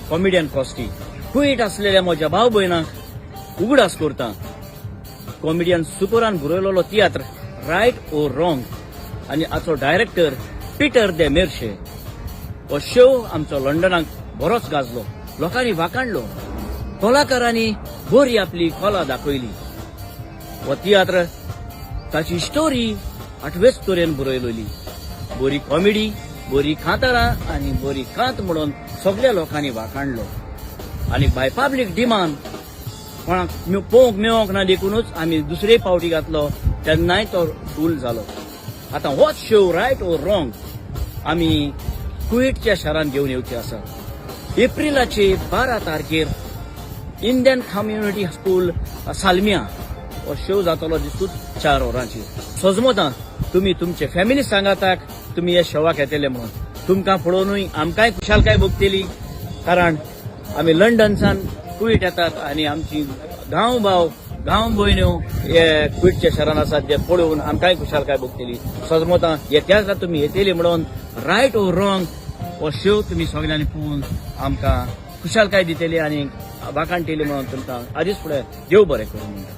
Comedian कॉस्टी. Kuwait आसलेल्या म्हज्या भाव भयणांक उगडास करता, कॉमेडियन सुकोरान बरयलेलो तियात्र रायट ओर रॉंग आनी हाचो डायरेक्टर पिटर दे मेर्शे. हो शो आमचो लंडनाक बरोच गाजलो. लोकांनी वाखाणलो, कलाकारांनी बरी आपली कला दाखयली. हो तियात्र, ताची स्टोरी आठवेच तरेन बरयलेली. बरी कॉमेडी, बरी कांतारां आनी बरी कांत म्हणून सगल्या लोकांनी वाखाणलो. आनी बाय पब्लीक डिमांड, कोणाक पळोवंक मेळोंक ना देखूनच आमी दुसरे फावटी घातलो, तेन्नाय तो फूल जालो. आतां होच शो रायट ओर रॉंग आमी कुवेटच्या शारांत घेवन येवचे आसा एप्रिलाचे 12 तारखेर, इंडियन कम्युनिटी स्कूल, सालमिया. हो शो जातलो दिसूच 4 वरांचेर. सजमतां तुमी तुमचे फॅमिली सांगाताक तुमी ह्या शोवाक येतले म्हणून. तुमकां पळोवनूय आमकांय खुशालकाय भोगतली, कारण आमी लंडनसान कुवेट येतात आनी आमची गांव भाव, गांव भयण्यो हे कुवेटच्या शहरान आसात, जे पळोवन आमकांय खुशालकाय भोगतली. सजमतां हे त्याच तुमी येतली म्हणून रायट ओर रॉंग हो शो तुमी सगळ्यांनी पळोवन आमकां खुशालकाय दितली आनी वाखाणटेली म्हणून तुमकां आदीच फुडें देव बरें करूं म्हणटा.